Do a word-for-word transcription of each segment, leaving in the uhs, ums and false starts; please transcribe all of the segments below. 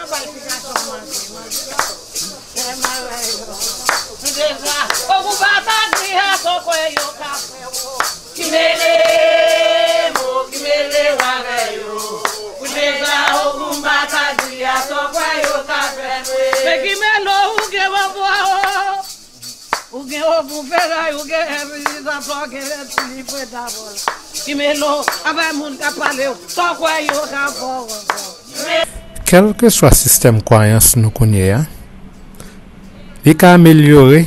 Kalfikasyon manje, manje. Fè mal yo. Deja, okou pa ta di a, sa w kwè yo ka fè w. Ki mele, mo, ki mele w avè yo. Pou deja, okou pa ta di a, sa w kwè yo ka fè mwen. Men ki mele ou gen ban vwa, o. Ou gen okou feray, ou gen envizab, ou gen lespri fre davòl. Ki mele w avè moun k ap pale w, sa w kwè yo ka fè w ankò. Kèlkeswa sistèm kwayans nou kounye a, li ka amelyore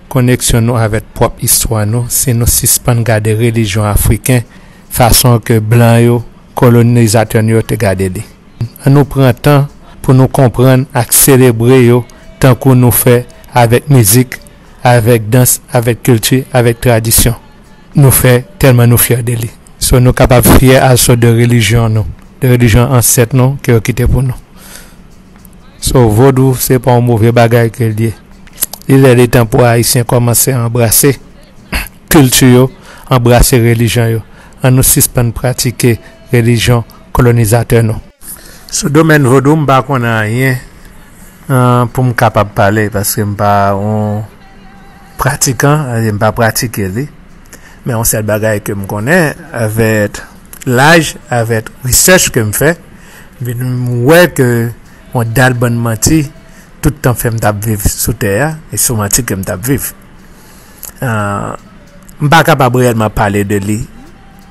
koneksyon nou avèk pwòp istwa nou si nou sispann gade relijyon afriken fason ke blan yo, kolonizatè nou yo te gade li. Ann nou pran tan pou nou konprann ak selebre yo tankou nou fè avèk mizik, avèk dans, avèk kilti, avèk tradisyon. Nou fè tèlman nou fyè de li. So, nou kapab fyè also de relijyon nou, de relijyon ansèt nou ke yo kite pou nou. So, vodou, se pa yon move bagay ke l ye. Li lè li tan pou Ayisyen kòmanse anbrase kilti yo, anbrase relijyon yo. Ann nou sispann pratike relijyon kolonizatè nou. Sou domèn vodou, m pa konnen anyen, an, pou m kapab pale, paske m pa yon pratikan, e m pa pratike li. Men yon sèl bagay ke m konnen, avèk laj, avèk research ke m fè, m vin wè ke yon dal bann manti, tout tan fè m t ap viv sou tè a, e sou manti ke m t ap viv. Ah, m pa kapab reyèlman pale de li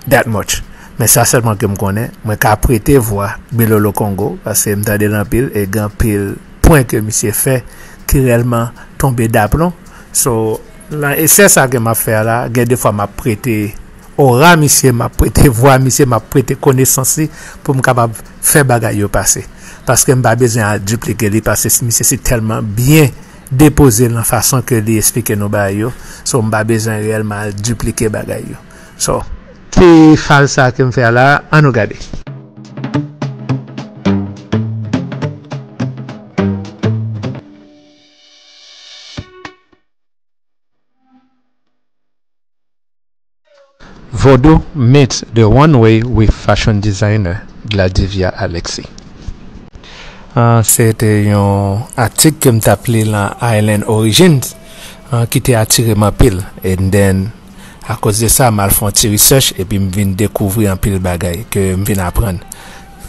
that much. Men sa sèlman ke m konnen, mwen ka prete vwa Bilolo Kongo, paske m tande l anpil, e gen anpil pwen ke misye fè ki reyèlman tonbe daplon. So, nan esè sa ke m ap fè a la, gen de fwa m ap prete ora misye, m ap prete vwa misye, m ap prete konesans li pou m kapab fè bagay yo pase. Paske m pa bezwen al diplike li, paske misye se tèlman byen depoze l nan fason ke li esplike nou bagay yo. So, m pa bezwen reyèlman al diplike bagay yo. So, ti fal sa ke m fè a la, ann nou gade. Vodou meets the one way with fashion designer Gladivia Alexis. Ah, se te yon atik ke m t ap li lan Island Origins, ah, ki te atire m anpil. And then, akoz de sa, m al fè yon ti research epi m vin dekouvri anpil bagay ke m vin aprann.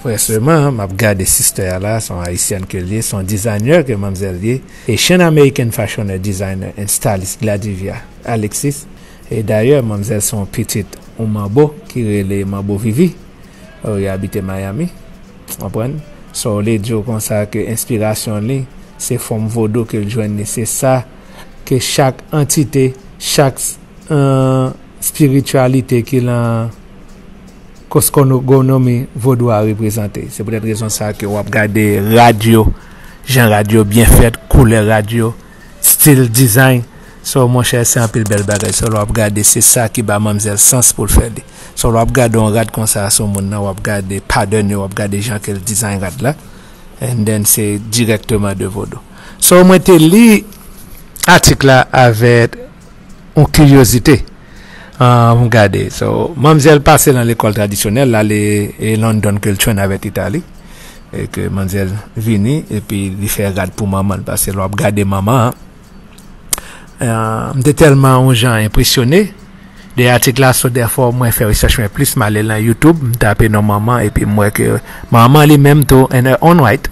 Frèsman, m ap gade sister a la, se yon ayisyèn ke l ye, se yon designer ke manmzèl ye. Asian American fashioner, designer and stylist Gladivia Alexis. E dayè, manmzèl se yon pitit yon manbo ki rele Manbo Vivi. Yo abite Miami. Konprann? So, li di w konsa ke enspirasyon li, se fòm vodou ke l jwenn li. Se sa ke chak antite, chak, eh, espirityalite ki lan kosmogonomi vodou a reprezante. Se poutèt rezon sa ke w ap gade rad yo, jan rad yo byen fèt, koulè rad yo, stil design. So, monchè, se anpil bèl bagay. So, lè w ap gade, se sa ki ba manmzèl sans pou l fè li. So, lè w ap gade yon rad konsa sou moun nan, w ap gade pattern yo, w ap gade jan ke l design rad la. And then, se dirèkteman de vodou. So, mwen te li atik la avèk yon kiryozite. Ah, m gade. So, manmzèl pase nan lekòl tradisyonèl, l ale e London ke l train avèk Itali. E ke manmzèl vini, epi li fè rad pou manman l, paske lè w ap gade manman an, ah, m te tèlman yon jan enpresyone de atik la, so therefore mwen fè research mwen plis, m ale lan YouTube, m tape non manman, epi m wè ke manman li menm tou, in her own right,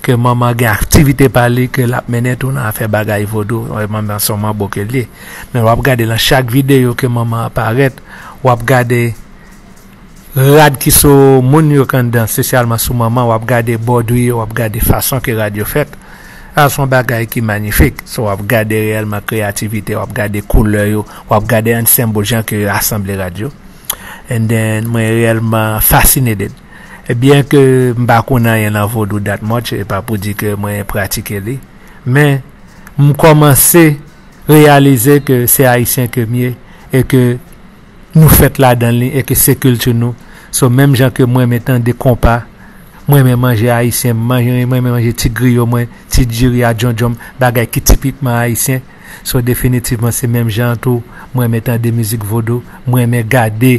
ke manman gen aktivite pa li ke l ap mennen tou nan afè bagay vodou. Manman se yon manbo ke l ye. Men w ap gade lan chak videyo ke manman an parèt, w ap gade rad ki sou moun yo k anndan, espesyalman sou manman, w ap gade bòdri yo, w ap gade fason ke rad yo fèt. Sa se yon bagay ki manyifik. So, w ap gade reyèlman kreyativite, w ap gade koulè yo, w ap gade an senbòl jan ke yo asanble rad yo. And then, mwen reyèlman fascinated. E byen ke m pa konn anyen nan vodou that much, e pa pou di ke mwen pratike li. Men, m kòmanse reyalize ke se Ayisyen ke m ye e ke nou fèt ladan li e ke se kilti nou. So, menm jan ke mwen renmen tande konpa, mwen renmen manje ayisyen, manje, mwen renmen manje ti griyo mwen, ti diri a djondjon m, bagay ki tipikman ayisyen. So, definitivman, se menm jan an tou, mwen renmen tande mizik vodou, mwen renmen gade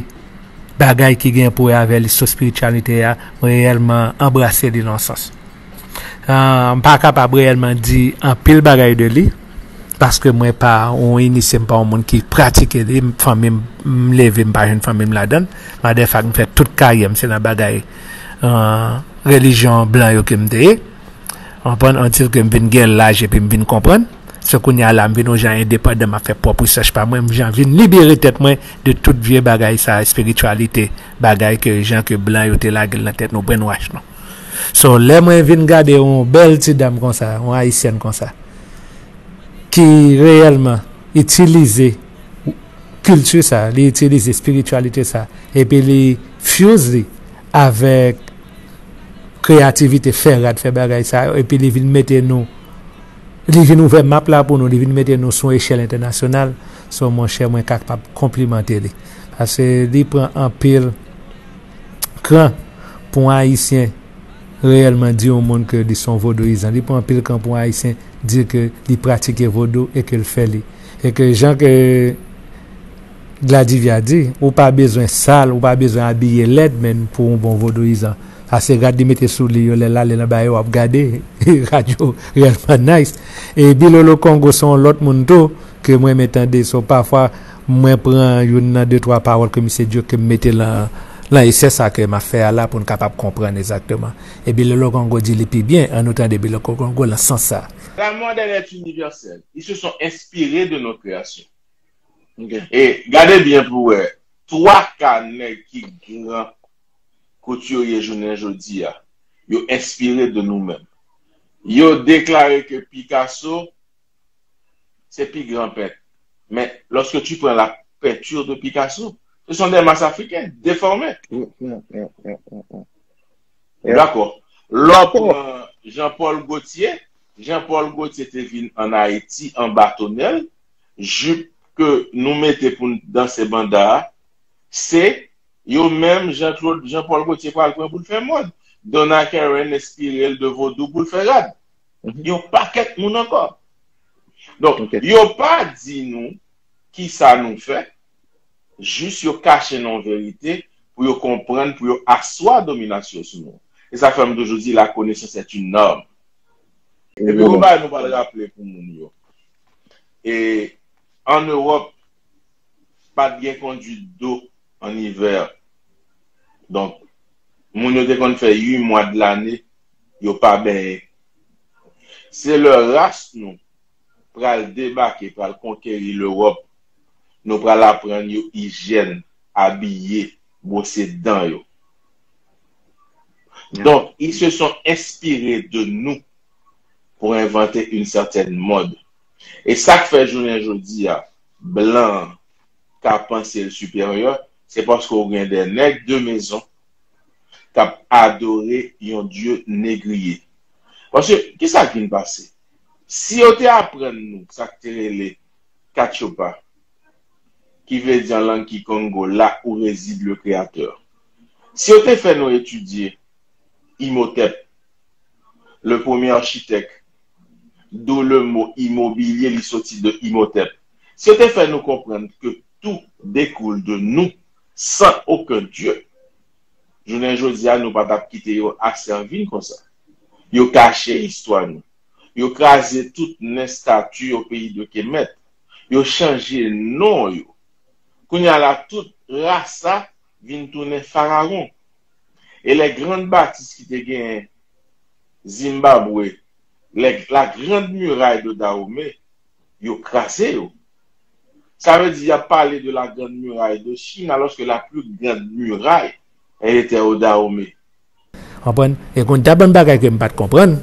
bagay ki gen pou wè avè listwa espirityalite a, mwen reyèlman anbrase li nan yon sans. Ah, m pa kapab reyèlman di anpil bagay de li, paske mwen pa yon inisye, m pa yon moun ki pratike li. Fanmi m, m leve, m pa jwenn fanmi m ladan l. Matter of fact, m fè tout karyè m, se nan bagay, ah, relijyon blan yo ke m te ye. Konprann, until ke m vin gen laj epi m vin konprann. Se kounye a la, m vin yon jan endepandan, m ap fè pwòp research pa mwen, m jan vin libere tèt mwen de tout vye bagay sa, espirityalite, bagay ke jan ke blan yo te lage l nan tèt nou, brainwash nou. So, lè mwen vin gade yon bèl ti dam konsa, yon ayisyèn konsa, ki reyèlman itilize kilti sa, li itilize espirityalite sa, epi li fuse li avèk kreyativite, fè rad, fè bagay sa yo, epi li vin mete nou, li vin ouvè map la pou nou, li vin mete nou sou echèl entènasyonal. So, monchè, mwen kapab konplimante li. Paske li pran anpil kran pou yon Ayisyen reyèlman di yon moun ke li se yon vodouyizan. Li pran anpil kran pou yon Ayisyen di ke li pratike vodou e ke l fè li. E ke jan ke Gladivia di, ou pa bezwen sal, ou pa bezwen abiye lèd, men pou yon bon vodouyizan. Sa se rad li mete sou li yo, lè l ale nan bagay yo, w ap gade, rad yo reyèlman nice. E Bilolo Kongo se yon lòt moun tou, ke mwen renmen tande, so pafwa, mwen pran youn nan de twa pawòl ke misye di yo, ke m mete lan, lan esè sa ke m ap fè a la pou n kapab konprann egzakteman. E Bilolo Kongo di li pi byen, ann nou tande Bilolo Kongo lan sans sa. La modèle est universelle. Ils se sont inspirés de nos créations. Ok. E gade byen pou wè, twa ka nèg ki gran kote yo ye jounen jodi a, yo enspire de nou menm. Yo deklare ke Picasso se pi gran pent. Men, lorsque tu prends la peinture de Picasso, ce sont des masses africaines, déformées. Mm, mm, mm, mm, mm, mm. Yep. Dakò. Lè w pran Jean Paul Gaultier, Jean Paul Gaultier te vin ann Ayiti anba tonèl, jip ke nou mete pou n danse banda a, se yo menm Jean Claude, Jean Paul Gaultier pral pran pou l fè mòd. Donna Karan enspire l de vodou pou l fè rad. Mhm. Yon pakèt moun ankò. Donk, ok, yo pa di nou kisa nou fè, jis yo kache nan yon verite pou yo konprann, pou yo aswa dominasyon sou nou. E sa fè m toujou di, la connaissance est une arme. Epi, yon bagay nou pral raple pou moun yo. E, ann Ewòp, pa t gen kondwit dlo ann ivè. Donk, moun yo te konn fè uit mwa de lane, yo pa benyen. Se lè ras nou pral debake, pral konkeri Lewòp, nou pral aprann yo ijyèn, abiye, bwose dan yo. Donk, ils se sont inspirés de nous pour inventer une certaine mode. E sa k fè jounen jodi a, blan an ka panse l siperyè, se paske w gen de nèg de mezon k ap adore yon dye negriye. Paske, kisa k vin pase? Si yo te aprann nou sa k te rele Katyopa, ki vle di an lang Kikongo, là où réside le Créateur. Si yo te fè nou etidye Imhotep, le premier architecte, d'où le mot immobilier, li soti de Imhotep. Si yo te fè nou konprann que tout découle de nous, sans aucun Dieu, jounen jodi a, nou pa t ap kite yo asèvi n konsa. Yo kache istwa nou. Yo kraze tout nen estati yo peyi de Kemet. Yo chanje non yo. Kounye a la, tout ras sa vin tounen farawon. E lè grann batis ki te genyen Zimbabwe, lè la grande muraille de Dahomey, yo kraze yo. Sa vle di, y ap pale de la grande muraille de Chine, alors que la plus grande muraille, elle était au Dahomey. Konprann? E konn ta bann bagay ke m pa t konprann.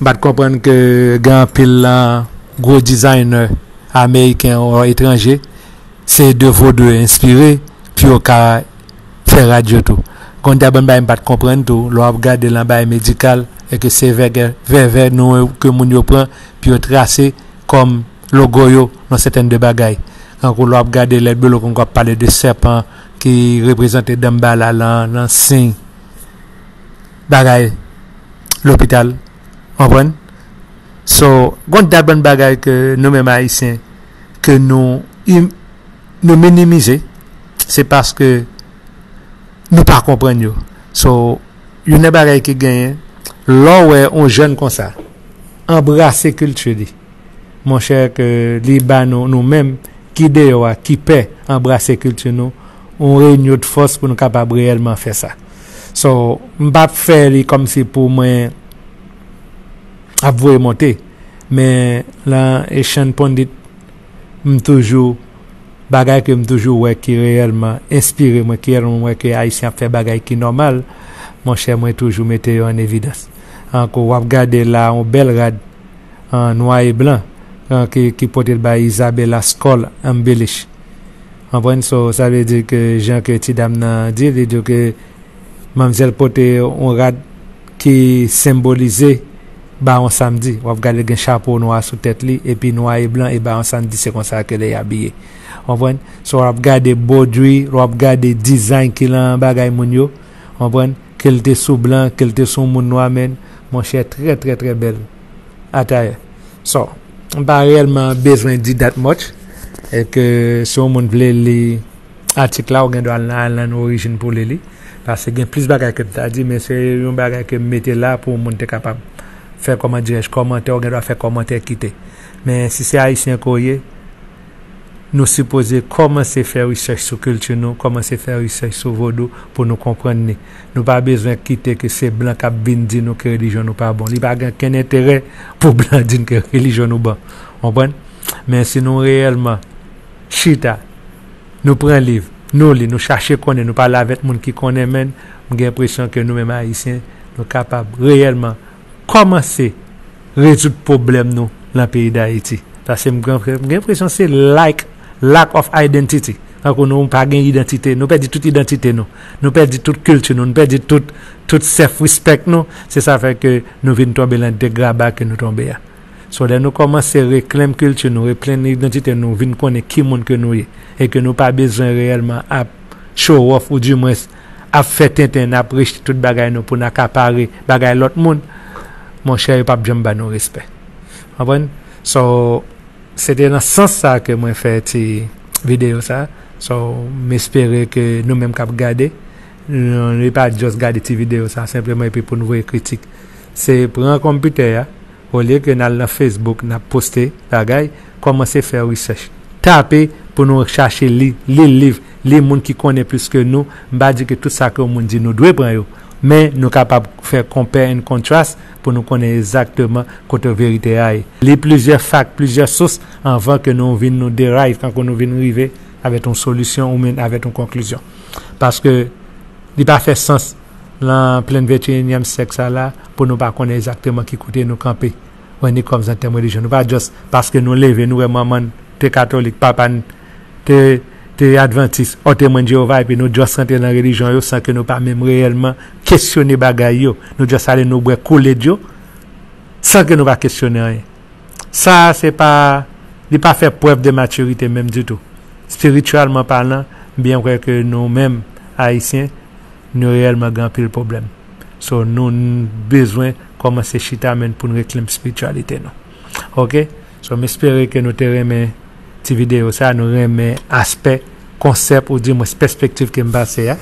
M pa t konprann ke gen anpil lan gwo designer ameriken ou etranje, se de vodou yo enspire, pou yo ka fè rad yo tou. Konn ta bann bagay m pa t konprann tou, lè w ap gade lan bagay medikal, e ke se vègè, vèvè nou ke moun yo pran, pou yo trase kòm logo yo nan sètèn de bagay. Tankou lè w ap gade lè Bilolo Kongo ap pale de sèpan ki reprezante Danmbala lan, lan siy bagay lopital, konprann? So, gon dat bann bagay ke nou menm Ayisyen, ke nou, nou minimize, se paske nou pa konprann yo. So, youn nan bagay ki genyen, Lè w wè yon jèn konsa anbrase kilti li, monchè, ke li ba nou, nou menm ki deyò a, ki pè anbrase kilti nou, yon reyinyon de fòs pou nou kapab reyèlman fè sa. So, m p ap fè li kòmsi pou mwen ap voye monte, men lan Echann Pondit, m toujou, bagay ke m toujou wè ki reyèlman enspire mwen, ki reyèlman mwen wè ke Ayisyen ap fè bagay ki nòmal, monchè, mwen toujou mete yo an evidans. Ankò, w ap gade la, yon bèl rad an nwa e blan, an, ki, ki pote l bay Isabella Skull Embellish. Konprann? So, sa vle di ke, jan ke ti dam nan di, li di ke manmzèl pote yon rad ki senbolize Bawon Samdi. W ap gade gen chapo nwa sou tèt li, epi nwa e blan, e Bawon Samdi, se konsa ke li abiye. Konprann? So, w ap gade brodri, w ap gade design ki lan bagay moun yo. Konprann? Ke l te sou blan, ke l te sou moun nwa, men, monchè, trè, trè, trè bèl atayè. So, m pa reyèlman bezwen di that much. E ke si yon moun vle li atik la, ou gen dwa al nan, al nan orijin pou li li. Paske gen plis bagay ke m ta di, men se yon bagay ke m mete la pou moun te kapab fè, kòman dirèj, kòmantè, ou gen dwa fè kòmantè, kite. Men si se Ayisyen ke w ye, nou sipoze kòmanse fè research sou kilti nou, kòmanse fè research sou vodou pou nou konprann li. Nou pa bezwen kite ke se blan k ap vin di nou ke relijyon nou pa bon. Li pa gen okenn enterè pou blan di n ke relijyon nou bon. Konprann? Men si nou reyèlman chita, nou pran liv, nou li, nou chache konnen, nou pale avèk moun ki konnen, men m gen enpresyon ke nou menm Ayisyen, nou kapab reyèlman kòmanse rezoud pwoblèm nou lan peyi Dayiti. Paske m gen, m gen enpresyon se like, lack of identity. Tankou nou pa gen idantite, nou pèdi tout idantite nou. Nou pèdi tout kilti nou, nou pèdi tout, tout self respect nou. Se sa fè ke nou vin tonbe lan degraba ke nou tonbe a. So, lè nou kòmanse reclaim kilti nou, reclaim idantite nou, vin konnen ki moun ke nou ye, e ke nou pa bezwen reyèlman ap show off, ou dimwens ap fè tenten, n ap rejte tout bagay nou pou n akapare bagay lòt moun, monchè, yo p ap janm ba nou respè. Konprann? So, se te nan sans sa ke mwen fè ti videyo sa. So, m espere ke nou menm k ap gade, nou, nou pa just gade ti videyo sa senpleman epi pou n voye kritik. Se pran konpitè a, olye ke n al nan Facebook, n ap poste bagay, kòmanse fè research. Tape pou nou chache li, li liv, li moun ki konnen plis ke nou. M pa di ke tout sa ke yon moun di, nou dwe pran yo. Men nou kapab fè compare and contrast pou nou konnen egzakteman kote verite a ye. Li plizyè fak, plizyè sous anvan ke nou vin nou derive, kankou nou vin rive avèk yon solisyon oubyen avèk yon konklizyon. Paske li pa fè sans lan plen venteyinyèm syèk sa la pou nou pa konnen egzakteman ki kote nou kanpe. When it comes an tèm relijyon, nou pa just paske nou leve, nou wè manman n te katolik, papa n te, te advantis, ou Temwen Jewova, epi nou just rantre nan relijyon yo san ke nou pa menm reyèlman kesyone bagay yo. Nou just ale nou bwè Kool-Aid yo san ke nou pa kesyone anyen. Sa a se pa, li pa fè prèv de matirite menm ditou. Espirityèlman palan, m byen kwè ke nou menm, Ayisyen, nou reyèlman gen anpil pwoblèm. So, nou n-, bezwen kòmanse chita, men pou n reclaim espirityalite nou. Oke? So, m espere ke nou te renmen ti videyo sa, nou renmen aspè, konsèp, ou dimwens pèspektiv ke m pase a.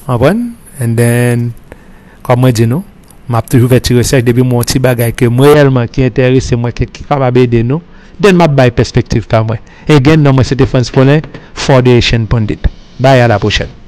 Konprann? And then, kòm mwen di nou, m ap toujou fè ti resèch depi m wè yon ti bagay ke m reyèlman ki enterese mwen, ke, ki kapab ede nou, then m ap bay pèspektiv pa mwen. Again, non mwen se te Frantz Paulin, for the Haitian Pundit. Bye, à la prochaine.